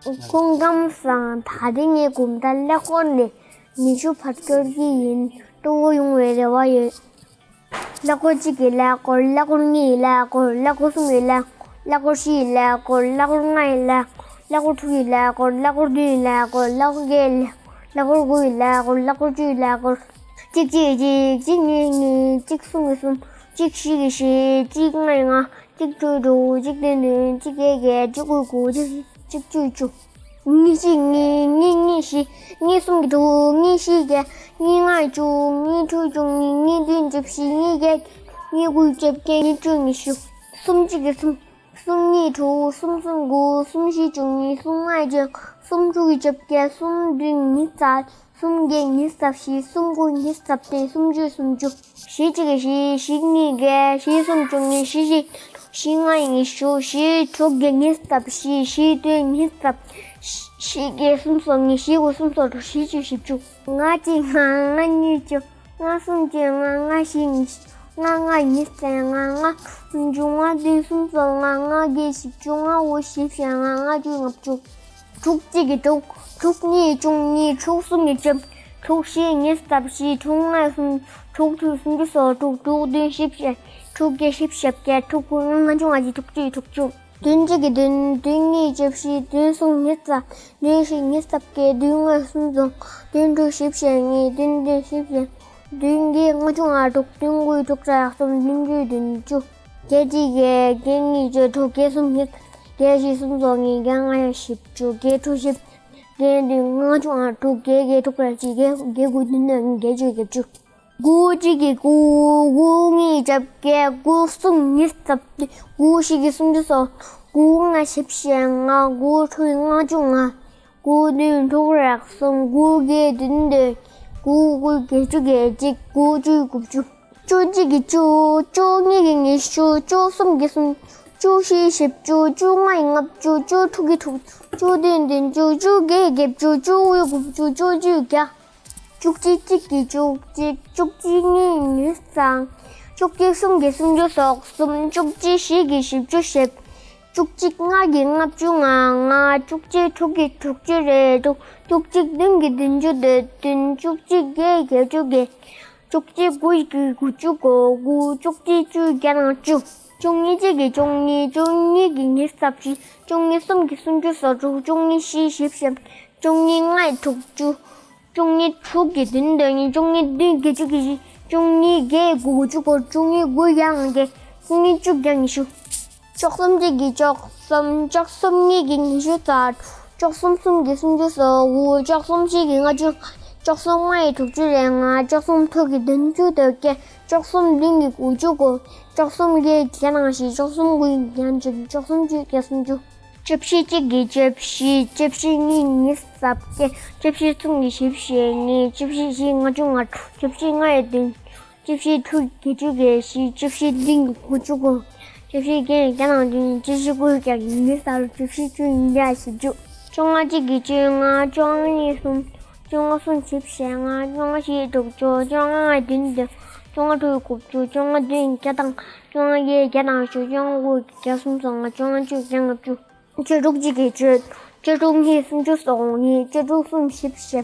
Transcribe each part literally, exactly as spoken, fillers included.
སྐུ་ཁམས་བཟང་། ད་རིང་ངས་གོམ་སྟབས་ཀླད་ཀོར་ནས་ཉི་ཤུ་བར་སྐྱོར་གྱི་ཡིན། སྤྲོ་པོ་ཡོང་བའི་རེ་བ་ཡོད། ཀླད་ཀོར་གཅིག་གི་ཀླད་ཀོར། ཀླད་ཀོར་གཉིས་ཀྱི་ཀླད་ཀོར། ཀླད་ཀོར་གསུམ་གྱི་ཀླད་ཀོར། ཀླད་ཀོར་བཞི་ཡི་ཀླད་ཀོར། ཀླད་ཀོར་ལྔ་ཡི་ཀླད་ཀོར། ཀླད་ཀོར་དྲུག་གི་ཀླད་ཀོར། ཀླད་ཀོར་བདུན་ཡི་ཀླད་ཀོར། ཀླད་ཀོར་བརྒྱད་ཀླད་ཀོར། ཀླད་ཀོར་དགུ་ཡི་ཀླད་ཀོར། ཀླད་ཀོར་བཅུ་ཡི་ཀླད་ཀོར། གཅིག་གཅིག་གཅིག་གཅིག་གཉིས་གཉིས། གཅིག་གསུམ་གྱི་གསུམ། གཅིག་བཞི་གི་བཞི། གཅིག་ལྔ་ཡི་ལྔ། གཅིག་དྲུག་གི་དྲུག་གཅིག་བདུན་བདུན། གཅིག་བརྒྱད་བརྒྱད། གཅིག་དགུ་དགུ། གཅིག་གཅིག་བཅུ་བཅུ། གཉིས་གཅིག་གཉིས། གཉིས་གཉིས་བཞི། གཉིས་གསུམ་གྱི་དྲུག་གཉིས་བཞི་བརྒྱད། གཉིས་ལྔ་བཅུ། གཉིས་དྲུག་བཅུ་གཉིས། གཉིས་བདུན་བཅུ་བཞི། གཉིས་བརྒྱད། གཉིས་དགུ་བཅོ་བརྒྱད། གཉིས་བཅུ་ཉི་ཤུ། གསུམ་གཅིག་གི་གསུམ། གསུམ་གཉིས་དྲུག་གསུམ་གསུམ་དགུ་གསུམ་བཞི་བཅུ་གཉིས། གསུམ་ལྔ་བརྒྱད། གསུམ་དྲུག་བཅོ་བརྒྱད། གསུམ་བདུན་ཉི་ཤུ་རྩ། གསུམ་བརྒྱད་ཉི་ཤུ་རྩ་བཞི། གསུམ་དགུ་ཉི་ཤུ་རྩ་བདུན། གསུམ་བཅུ་སུམ་ཅུ། བཞི་གཅིག་གི་བཞི། བཞི་གཉིས་བརྒྱད། བཞི་གསུམ་བཅུ་གཉིས། བཞི་བཞི། བཞི་ལྔ་ཉི་ཤུ། བཞི་དྲུག་བརྒྱད་ཉི་ཤུ་རྩ་བཞི། བཞི་བདུན་ཉི་ཤུ་རྩ། བཞི་བརྒྱད་སུམ་ཅུ་སོ་གཉིས། བཞི་དགུ་སུམ་ཅུ་སོ་དྲུག་བཞི་བཅུ་བཞི་བཅུ། ལྔ་གཅིག་ལྔ། ལྔ་གཉིས་བཅུ། ལྔ་གསུམ་བཅོ་ལྔ། ལྔ་བཞི་ཉི་ཤུ། ལྔ་ལྔ་ཉི་ཤུ་རྩ་ལྔ། ལྔ་བཅུ། ལྔ་བདུན་སུམ་ཅུ་སོ་ལྔ། ལྔ་བརྒྱད་བཞི་བཅུ། ལྔ་དགུ་བཞི་བཅུ་ལྔ། ལྔ་བཅུ་ལྔ་བཅུ། དྲུག་གཅིག་གི་དྲུག་དྲུག་གཉིས་བཅུ་གཉིས། དྲུག་གསུམ་གྱི་བཅུ། དྲུག་བཞི་ཉི་ཤུ་རྩ་བཞི། དྲུག་ལྔ་གསུམ། དྲུག་དྲུག་སུམ་ཅུ་སོ་དྲུག་དྲུག་བདུན་བཞི་བརྒྱད། དྲུག་བརྒྱད་བཞི་བཅོ་བརྒྱད། དྲུག་དགུ་ལྔ་བཅུ་ང་གཅིག་དྲུག་གཅིག་དྲུག་བཅུ། བདུན་གཅིག་གི་བདུན། བདུན་གཉིས་བཅུ་བཞི། བདུན་གསུམ་ཉི་ཤུ་རྩ། བདུན་བཞི་ཉི་ཤུ་རྩ་བརྒྱད། བདུན་ལྔ་སུམ་ཅུ། བདུན་དྲུག་བཞི་བཅོ་གཉིས། བདུན་བདུན་བཞི་བཅོ། བདུན་བརྒྱད་ལྔ་བཅུ་ང་དྲུག་བདུན་དགུ་དྲུག་ཅུ་རེ་གསུམ། བདུན་བཅུ་བདུན་ཅུ། བརྒྱད་གཅིག་བརྒྱད། བརྒྱད་གཉིས་བརྒྱད་དྲུག་བརྒྱད་གསུམ་ཉི་ཤུ། བརྒྱད་བཞི་སུམ་ཅུ་སོ་གཉིས། བརྒྱད་ལྔ་བཞི་བཅུ། བརྒྱད་དྲུག་བཞི། བརྒྱད་བདུན་ལྔ་བཅུ་ང་དྲུག་བརྒྱད་བརྒྱད་དྲུག་ཅུ་རེ་གཅིག་བརྒྱད་དགུ་བདུན་བདུན་བརྒྱད་བཅུ་བརྒྱད་བཅུ། དགུ་གཅིག་གི་དགུ། དགུ་གཉིས་བཅོ་བརྒྱད། དགུ་གསུམ་ཉི་ཤུ་རྩ་བདུན། དགུ་བཞི་གི་སུམ་ཅུ་སོ། དགུ་ལྔ་བཞི་བཅོ་ལྔ། དགུ་དྲུག་ལྔ་བཅུ་ང། དགུ་བདུན་དྲུག་རེ་གསུམ། དགུ་བརྒྱད་བདུན་བདུན། དགུ་དགུ་བརྒྱད་ཅུ་གྱ་གཅིག་དགུ་བཅུ་དགུ་བཅུ། བཅུ་གཅིག་གི་བཅུ། བཅུ་གཉིས་ཀྱི་ཉི་ཤུ། བཅུ་གསུམ་གྱི་གསུམ། བཅུ་བཞི་བཞི་བཅུ། བཅུ་ལྔ་ཡི་ལྔ་བཅུ། བཅུ་དྲུག་གི་དྲུག་བཅུ་བདུན་བདུན་ཅུ། བཅུ་བརྒྱད་བརྒྱད་བཅུ། བཅུ་དགུ་དགུ་བཅུ། བཅུ་བཅུ་བརྒྱ། བཅུ་གཅིག་གཅིག་གི་བཅུ་གཅིག་བཅུ་གཅིག་གཉིས་ཉི་ཤུ་རྩ། བཅུ་གཅིག་གསུམ་གྱི་སུམ་ཅུ་སོ་གསུམ། བཅུ་གཅིག་བཞི་གི་བཞི་བཅུ་བཞི། བཅུ་གཅིག་ལྔ་གི་ལྔ་བཅུ་ང་ལྔ། བཅུ་གཅིག་དྲུག་གི་དྲུག་ཅུ་རེ་དྲུག་བཅུ་གཅིག་བདུན་གྱི་བདུན་ཅུ་དོན་བདུན། བཅུ་གཅིག་བརྒྱད་གྱ་བཅུ་གྱ། བཅུ་གཅིག་དགུ་གི་དགུ་བཅུ་གོ་དགུ། བཅུ་གཅིག་བཅུ་གྱ་ནང་བཅུ། བཅུ་གཉིས་གཅིག་གི་བཅུ་གཉིས། བཅུ་གཉིས་ཀྱི་ཉི་ཤུ་རྩ་བཞི། བཅུ་གཉིས་གསུམ་གྱི་སུམ་ཅུ་སོ་དྲུག་བཅུ་གཉིས་བཞི་བཞི་བཞི། བཅུ་གཉིས་ལྔའི་དྲུག་ཅུ། བཅུ་གཉིས་དྲུག་གི་བདུན་དོན་གཉིས། བཅུ་གཉིས་བདུན་གྱ་བཅུ་གྱ་བཞི། བཅུ་གཉིས་བརྒྱད་དགུ་དགུ་བཅུ་གོ། བཅུ་གཉིས་དགུ་གྱ་ལྔ་གྱ། བཅུ་གཉིས་བཅུ་གྱ་ཉི་ཤུ། བཅུ་གསུམ་གཅིག་གི་བཅུ་གསུམ། བཅུ་གསུམ་གཉིས་ཀྱི་ཉི་ཤུ་རྩ། བཅུ་གསུམ་གསུམ་གྱི་སུམ་ཅུ་སོ་དགུ། བཅུ་གསུམ་བཞི་གི་ལྔ་བཅུ། བཅུ་གསུམ་ལྔའི་དྲུག་ཅུ་རེ་ལྔ། བཅུ་གསུམ་དྲུག་གི་བདུན་ཅུ་དོན་བརྒྱད། བཅུ་གསུམ་བདུན་གྱི་དགུ་བཅུ་གོ། བཅུ་གསུམ་བརྒྱད་གྱ་ནང་བཞི། བཅུ་གསུམ་དགུ་གྱ་བདུན། བཅུ་གསུམ་བཅུ་གྱ་སུམ་ཅུ། བཅུ་བཞི་གཅིག་གི་བཅུ་བཞི། བཅུ་བཞི་གཉིས་ཉི་ཤུ་རྩ་བརྒྱད། བཅུ་བཞི་གསུམ་གྱི་བཞི་བཅོ་གཉིས། བཅུ་བཞི་བཞི་ལྔ་བཅུ་ང་དྲུག་བཅུ་བཞི་ལྔའི་བདུན། བཅུ་བཞི་དྲུག་གྱ་བཅུ་གྱ་བཞི། བཅུ་བཞི་བདུན་གྱི་དགུ་བཅུ་གོ། བཅུ་བཞི་བརྒྱད་གྱ་ནང་བདུན། བཅུ་བཞི་དགུ་གྱ་ཉི་ཤུ་རྩ། བཅུ་བཞི་བཅུ་གྱ་བཞི་བཅུ། བཅོ་ལྔ་གཅིག་གི་བཅོ་ལྔ། བཅོ་ལྔ་གཉིས་གསུམ། བཅོ་ལྔ་གསུམ་བཞི་བཅོ་ལྔ། བཅོ་ལྔ་བཞི་དྲུག་ཅུ། བཅོ་ལྔ་ལྔ་བདུན་བདུན། བཅོ་ལྔ་དྲུག་དགུ་བཅུ། བཅོ་ལྔ་བདུན་བརྒྱ་དང་། བཅོ་ལྔ་བརྒྱད་བརྒྱ་དང་བཅུ། བཅོ་ལྔ་དགུ་བརྒྱ་སུམ་ཅུ་སོ་ལྔ། བཅོ་ལྔ་བཅུ་བརྒྱ་ལྔ་བཅུ། བཅུ་དྲུག་གཅིག་གི་བཅུ། བཅུ་དྲུག་གཉིས་སུམ་ཅུ་སོ་གཉིས། བཅུ་དྲུག་གསུམ་བཞི་བཅུ་བཞི།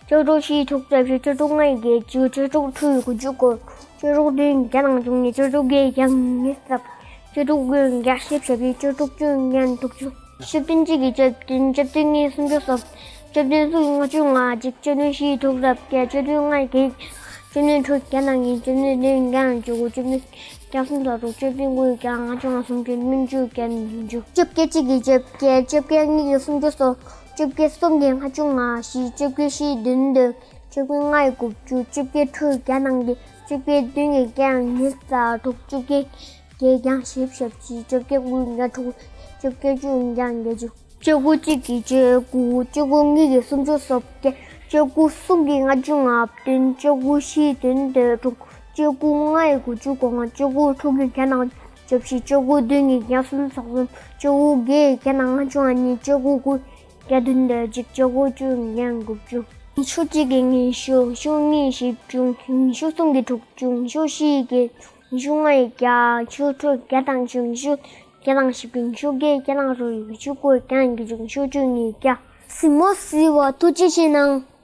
བཅུ་དྲུག་བཞི་དྲུག་ཅུ་བཞི། བཅུ་དྲུག་ལྔ་བརྒྱད་ཅུ། བཅུ་དྲུག་དྲུག་དགུ་བཅུ་གོ། བཅུ་དྲུག་བདུན་བརྒྱ་དང་བཅུ་གཉིས། བཅུ་དྲུག་བརྒྱད་བརྒྱ་ཉི་ཤུ་རྩ། བཅུ་དྲུག་དགུ་བརྒྱ་བཞི་བཅུ་བཞི། བཅུ་དྲུག་བཅུ་བརྒྱ་དྲུག་ཅུ། བཅུ་བདུན་གཅིག་གི་བཅུ་བདུན། བཅུ་བདུན་གཉིས་སུམ་ཅུ་སོ། བཅུ་བདུན་གསུམ་ལྔ་བཅུ་ང་གཅིག་བཅུ་བདུན་བཞི་དྲུག་རེ་བརྒྱད། བཅུ་བདུན་ལྔ་བརྒྱད། བཅུ་བདུན་དྲུག་བརྒྱ་དང་གཉིས། བཅུ་བདུན་བདུན་བརྒྱ་དང་བཅུ་དགུ། བཅུ་བདུན་བརྒྱ་སུམ་ཅུ་སོ་དྲུག་བཅུ་བདུན་དགུ་བརྒྱ་ལྔ་བཅུ་ང་གསུམ། བཅུ་བདུན་བཅུ་བརྒྱ་བདུན་ཅུ། བཅོ་བརྒྱད་གཅིག་གི་བཅོ་བརྒྱད། བཅོ་བརྒྱད་གཉིས་ཀྱི་སུམ་ཅུ་སོ། བཅོ་བརྒྱད་གསུམ་གྱི་ལྔ་བཅུ་ང་བཞི། བཅོ་བརྒྱད་བཞིའི་བདུན་བདུན། བཅོ་བརྒྱད་ལྔའི་དགུ་བཅུ། བཅོ་བརྒྱད་དྲུག་བརྒྱ་དང་བརྒྱད། བཅོ་བརྒྱད་བདུན་གྱི་བརྒྱ་ཉི་ཤུ་རྩ་དྲུག། བཅོ་བརྒྱད་བརྒྱད་བརྒྱ་བཞི་བཅུ་བཞི། བཅོ་བརྒྱད་དགུ་བརྒྱ་དྲུག། བཅོ་བརྒྱད་བཅུ་བརྒྱ་བརྒྱད་ཅུ། བཅུ་དགུ་གཅིག་གི་བཅུ་དགུ། བཅུ་དགུ་གཉིས་ཀྱི་སུམ་ཅུ་སོ་བརྒྱད། བཅུ་དགུ་གསུམ་གྱི་ལྔ་བཅུ་ང་བདུན། བཅུ་དགུ་བཞིའི་བདུན་བདུན་དྲུག། བཅུ་དགུ་ལྔའི་དགུ་བཅུ་གོ་ལྔ། བཅུ་དགུ་དྲུག་གི་བརྒྱ་དང་བཅུ་བཞི། བཅུ་དགུ་བདུན་གྱི་བརྒྱ་སུམ་ཅུ་སོ་གསུམ། བཅུ་དགུ་བརྒྱད་བརྒྱ་དང་ལྔ་བཅུ་ང་གཉིས། བཅུ་དགུ་དགུ་བརྒྱ་བདུན་བདུན་གཅིག། བཅུ་དགུ་བཅུ་བརྒྱ་དགུ་བཅུ། ཉི་ཤུ་གཅིག་གི་ཉི་ཤུ། ཉི་ཤུ་གཉིས་བཞི་བཅུ། ཉི་ཤུ་གསུམ་གྱི་དྲུག་ཅུ། ཉི་ཤུ་བཞི་གི། ཉི་ཤུ་ལྔ་ཡི་བརྒྱ། ཉི་ཤུ་དྲུག་བརྒྱ་དང་བཅུ། ཉི་ཤུ་ བརྒྱ་དང་བཞི་བརྒྱ་ཉི་ཤུ་བརྒྱད། བརྒྱ་དང་དྲུག་ཉི་ཤུ་དགུ། བརྒྱ་དང་བརྒྱད་ཅུ་ཉི་ཤུ་བཅུ་གཉིས། བརྒྱ། གཟིགས་མོ་གཟིགས་པ་ཐུགས་རྗེ་ཆེ་གནང་།